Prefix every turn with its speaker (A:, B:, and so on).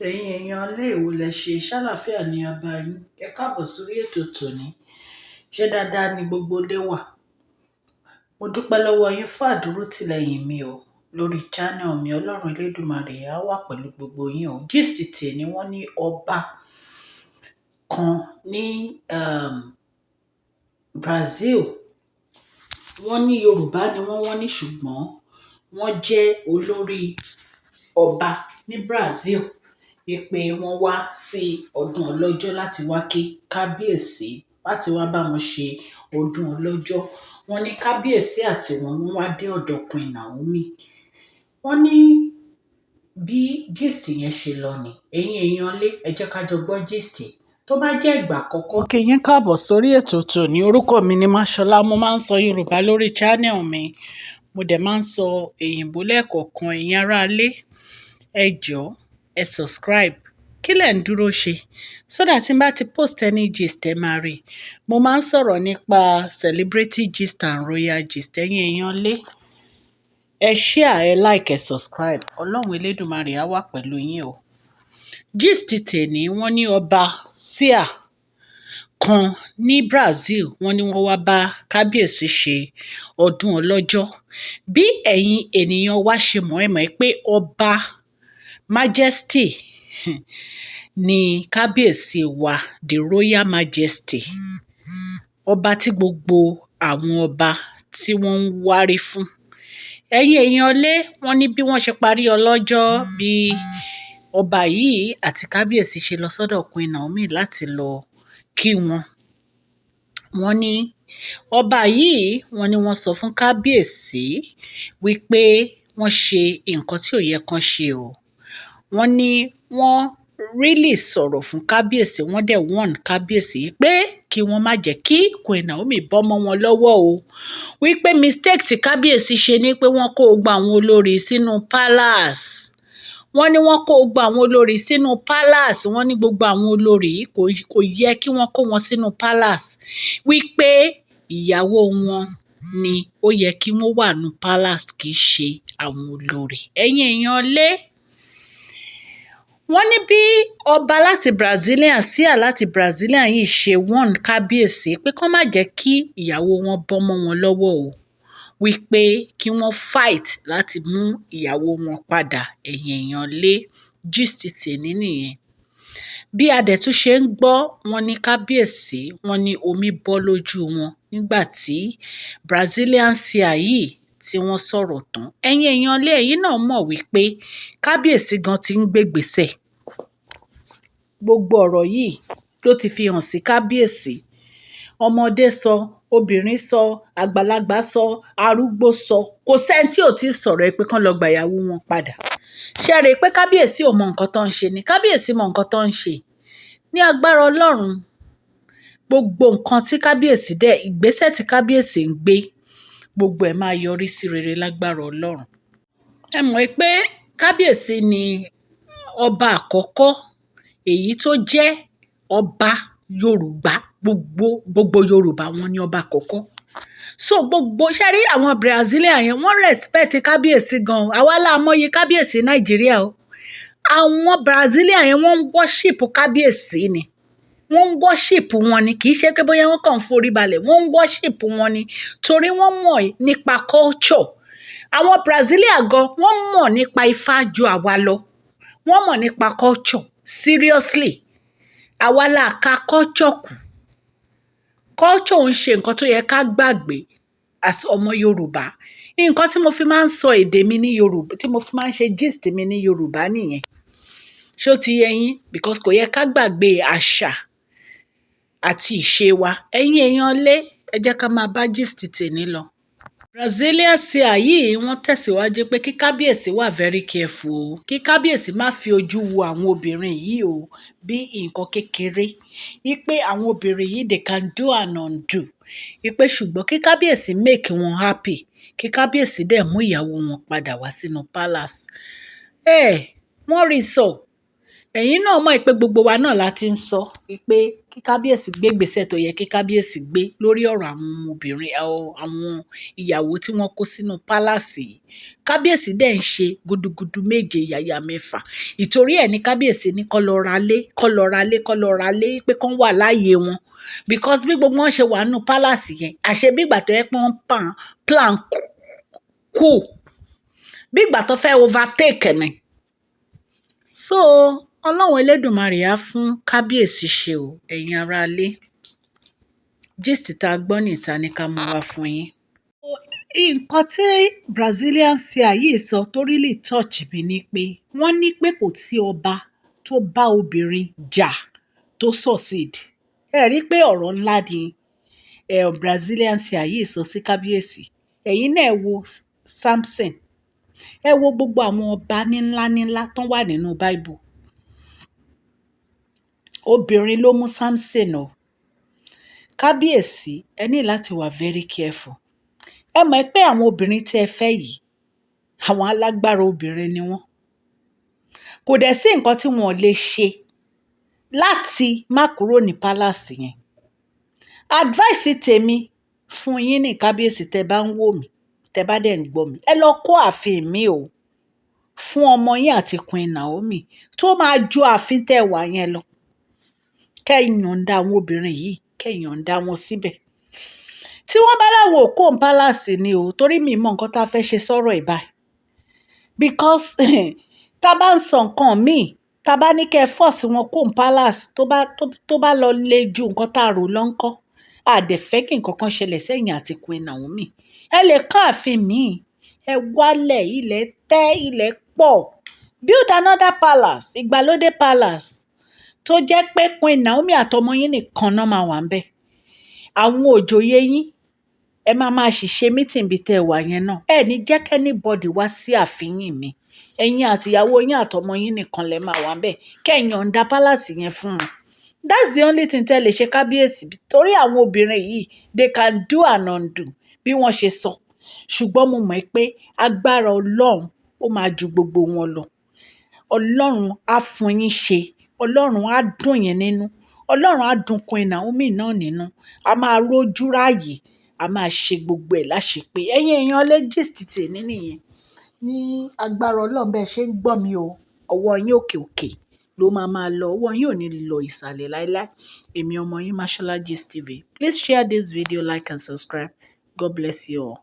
A: Ẹ̀yin èèyàn ilé ìwò lẹ ṣe ṣàlàáfíà ní abá yín. Ẹ káàbọ̀ sórí ètò tòní. Ṣé dáadáa ni gbogbo ilé wà? Mo dúpẹ́ lọ́wọ́ yín fún àdúrótìlẹ́yìn mi o lórí channel mi. Ọlọ́run Elédùmarè á wà pẹ̀lú gbogbo yín o. Gist tèmi, wọ́n ní ọba kan ní Brazil. Wọ́n ní Yorùbá ni wọ́n, wọ́n ní ṣùgbọ́n wọ́n jẹ́ olórí ọba ní Brazil, wípé wọ́n wá sí ọdún ọlọ́jọ́ láti wá kí kábíyèsí, láti wá bá wọn ṣe ọdún ọlọ́jọ́. Wọ́n ní kábíyèsí àti wọn, wọ́n wá dé ọ̀dọ̀ Queen Naomi. Wọ́n ní bí gist yẹn ṣe lọ ni. Ẹ̀yin èèyàn lé, ẹ jẹ́ ká jọ gbọ́ gist. Tó bá jẹ́ ìgbà àkọ́kọ́, kí yín káàbọ̀ sórí ètò tòní. Orúkọ mi ni Máṣọlá. Mo máa ń sọ Yorùbá lórí channel mi. Mo dẹ̀ máa ń sọ òyìnbó lẹ́ẹ̀kọ̀ọ̀kan. Ẹ̀yin ará ilé, ẹ jọ̀ọ́, ẹ subscribe. Kí lẹ̀ ń dúró ṣe? So that tí n bá ti post any gist, ẹ máa rí. Mo máa ń sọ̀rọ̀ nípa celebrity gist and royal gist. Ẹ̀yin èèyàn lé, ẹ share, ẹ like, ẹ subscribe. Ọlọ́run Elédùmarè á wà pẹ̀lú yín o. Gist tèmi, wọ́n ní ọba Sia kan ní Brazil, wọ́n ní wọ́n wá bá kábíyèsí ṣe ọdún ọlọ́jọ́. Bí ẹ̀yin ènìyàn wa ṣe mọ̀, ẹ́ mọ̀ pé ọba Majesty ní kábíyèsí wa, the Royal Majesty, ọba tí gbogbo àwọn ọba tí wọ́n ń wárí fún. Ẹ̀yin èèyàn lé, wọ́n ní bí wọ́n ṣe parí ọlọ́jọ́, bí ọba yìí àti kábíyèsí ṣe lọ sọ́dọ̀ Queen Naomi láti lọ kí wọn. Wọ́n ní ọba yìí, wọ́n ní wọ́n sọ fún kábíyèsí wípé wọ́n ṣe nǹkan tí ò yẹ kán ṣe o. Wọ́n ní wọ́n really sọ̀rọ̀ fún kábíyèsí, wọ́n dẹ̀ warn kábíyèsí pé kí wọ́n má jẹ́ kí Queen Naomi bọ́ mọ́ wọn lọ́wọ́ o, wípé mistake tí kábíyèsí ṣe ni pé wọ́n kó gbogbo àwọn olórí sínú palace. Wọ́n ní wọ́n kó gbogbo àwọn olórí sínú palace. Wọ́n ní gbogbo àwọn olórí, kò yẹ kí wọ́n kó wọn sínú palace, wípé ìyàwó wọn ni ó yẹ kí wọ́n wà ní palace, kì í ṣe àwọn olórí. Ẹ̀yin èèyàn lé, wọ́n ní bí ọba láti Brazilian Sia láti Brazilian yìí ṣe warn kábíyèsí pé kó má jẹ́ kí ìyàwó wọn bọ́ mọ́ wọn lọ́wọ́ o, wípé kí wọ́n fight láti mú ìyàwó wọn padà. Ẹ̀yin èèyàn lé, gist tèmi nìyẹn. Bí a dẹ̀ tún ṣe ń gbọ́, wọ́n ní kábíyèsí, wọ́n ní omi bọ́ lójú wọn nígbà tí Brazilian Sia yìí tí wọ́n sọ̀rọ̀ tán. Ẹ̀yin èèyàn lé, ẹ̀yin náà mọ̀ wípé kábíyèsí gan ti ń gbégbèsè. Gbogbo ọ̀rọ̀ yìí ló ti fi hàn sí kábíyèsí. Ọmọdé sọ, obìnrin sọ, àgbàlagbà sọ, arúgbó sọ, kò sẹ́ni tí ò tí ì sọ̀rọ̀ ẹ pé kán lọ gba ìyàwó wọn padà. Ṣé ẹ rí i pé kábíyèsí ò mọ nǹkan tó ń ṣe ni? Kábíyèsí mọ nǹkan tó ń ṣe. Ní agbára Ọlọ́run, gbogbo nǹkan tí kábíyèsí dẹ̀, ìgbésẹ̀ tí kábíyèsí ń gbé, gbogbo ẹ̀ máa yọrí sí rere lágbára Ọlọ́run. Ẹ mọ̀ pé kábíyèsí ni ọba àkọ́kọ́ èyí tó jẹ́ ọba Yorùbá. Gbogbo gbogbo Yorùbá, wọn ní ọba àkọ́kọ́. So gbogbo ṣe rí àwọn Brazilian yẹn, wọ́n respect kábíyèsí gan. Àwa la mọyì kábíyèsí Nàìjíríà o. Àwọn Brazilian yẹn, wọ́n ń worship kábíyèsí ni, wọ́n ń worship wọn ni. Kì í ṣe pé bóyá wọ́n kàn ń forí balẹ̀, wọ́n ń worship wọn ni, torí wọ́n mọ̀ nípa culture. Àwọn Brazilian gan, wọ́n mọ̀ nípa Ifá ju àwa lọ. Wọ́n mọ̀ nípa culture seriously. Àwa la ka culture kù. Culture ò ń ṣe nǹkan tó yẹ ká gbàgbé as ọmọ Yorùbá. Nǹkan tí mo fi máa ń sọ èdè mi ní Yorùbá, tí mo fi máa ń ṣe gist mi ní Yorùbá nìyẹn. Ṣé ó ti yé yín? Because kò yẹ ká gbàgbé àṣà àti ìṣe wa. Ẹ̀yin èèyàn lé, ẹ jẹ́ ká máa bá gist tèmi lọ. Brazilian Sia yìí, wọ́n tẹ̀síwájú pé kí kábíyèsí wà very careful o, kí kábíyèsí má fi ojú wo àwọn obìnrin yìí o bí nǹkan kékeré, wípé àwọn obìnrin yìí, they can do and undo, wípé ṣùgbọ́n kí kábíyèsí make wọn happy, kí kábíyèsí dẹ̀ mú ìyàwó wọn padà wá sínú palace. Ẹ wọ́n rí sọ. Ẹ̀yin náà mọ̀ pé gbogbo wa náà la ti ń sọ pé kí kábíyèsí gbé ìgbésẹ̀ tó yẹ kí kábíyèsí gbé lórí ọ̀rọ̀ àwọn ọmọbìnrin, àwọn ìyàwó tí wọ́n kó sínú palace yìí. Kábíyèsí dẹ̀ ń ṣe gudugudu méje yàyà mẹ́fà. Ìtorí ẹ̀ ní kábíyèsí ní kó lọ ra lé, kó lọ ra lé, kó lọ ra lé, pé kó wà láàyè wọn. Because bí gbogbo wọn ṣe wà nínú palace yẹn, àṣé bí ìgbà tó yẹ pé wọ́n plan coup, bí ìgbà tó fẹ́ overtake ni. So Ọlọ́run Elédùmarè á fún kábíyèsí ṣe o, ẹ̀yin ará ilé. Gist tá a gbọ́ níta ní ká mú wá fún yín. Nǹkan tí Brazilian Seer yìí sọ tó really touch mi ni pé wọ́n ní pé kò sí ọba tó bá obìnrin jà tó succeed. Ẹ rí i pé ọ̀rọ̀ ńlá ni Brazilian Seer yìí sọ sí kábíyèsí. Ẹ̀yin náà ẹ wo Samson, ẹ wo gbogbo àwọn ọba níńlá níńlá tó wà nínú Bible. Obìnrin ló mú Samson o. Kábíyèsí, ẹ ní láti wà very careful. Ẹ mọ̀ pé àwọn obìnrin tí ẹ fẹ́ yìí, àwọn alágbára obìnrin ni wọ́n. Kò dẹ̀ sí nǹkan tí wọn ò lè ṣe láti má kúrò ní palace yẹn. Advice tèmi fún yín ní kábíyèsí, tẹ́ bá ń wò mí, tẹ́ bá dẹ̀ ń gbọ́ mi, ẹ lọ kó ààfin mi o fún ọmọ yín àti Queen Naomi tó máa ju ààfin tẹ́ wà yẹn lọ. Kẹ́ yọ̀ǹda àwọn obìnrin yìí, kẹ́ yọ̀ǹda wọn síbẹ̀. Tí wọ́n bá láwọn ò kúrò ní palace ni o, torí mi mọ nǹkan tá a fẹ́ ṣe sọ́rọ̀ ẹ̀ báyìí. Because tá a bá ń sọ nǹkan míì, tá a bá ní kẹ́ force wọn kúrò ní palace, tó bá lọ le ju nǹkan tá a rò lọ ńkọ́? A dẹ̀ fẹ́ kí nǹkan kan ṣẹlẹ̀ sẹ́yìn àti Queen Naomi. Ẹ lè kọ́ ààfin míì, ẹ wálẹ̀, ilẹ̀ tẹ́, ilẹ̀ pọ̀. Build another palace, ìgbàlódé palace tó jẹ́ pé Queen Naomi àtọmọ yín nìkan náà máa wà ńbẹ̀. Àwọn òjòyè yín, ẹ máa máa sì ṣe meeting bí tẹ́ ẹ wà yẹn náà. Ẹ ní jẹ́ kí anybody wá sí ààfin yín mi. Ẹ̀yin àti ìyàwó yín àtọmọ yín nìkan lẹ máa wà ńbẹ̀. Kẹ́ ẹ yọ̀ǹda palace yẹn fún wọn. That's the only thing tẹ́ ẹ lè ṣe, kábíyèsí, torí àwọn obìnrin yìí, they can do and undo bí wọ́n ṣe sọ. Ṣùgbọ́n mo mọ̀ pé agbára Ọlọ́run ó máa ju gbogbo wọn lọ. Ọlọ́run á fún yín ṣe. Ọlọ́run á dùn yín nínú. Ọlọ́run á dùn Queen Naomi náà nínú. A máa rójú ráàyè, a máa ṣe gbogbo ẹ̀ láṣepé. Ẹ̀yin èèyàn lé, gist tèmi nìyẹn. Ní agbára Ọlọ́run, bẹ́ẹ̀ ṣe ń gbọ́ mi o, ọwọ́ yín òkè òkè ló máa máa lọ. Ọwọ́ yín ò ní lọ ìsàlẹ̀ láíláí. Èmi ọmọ yín, Mashola Gist TV. Please share this video, like and subscribe. God bless you all.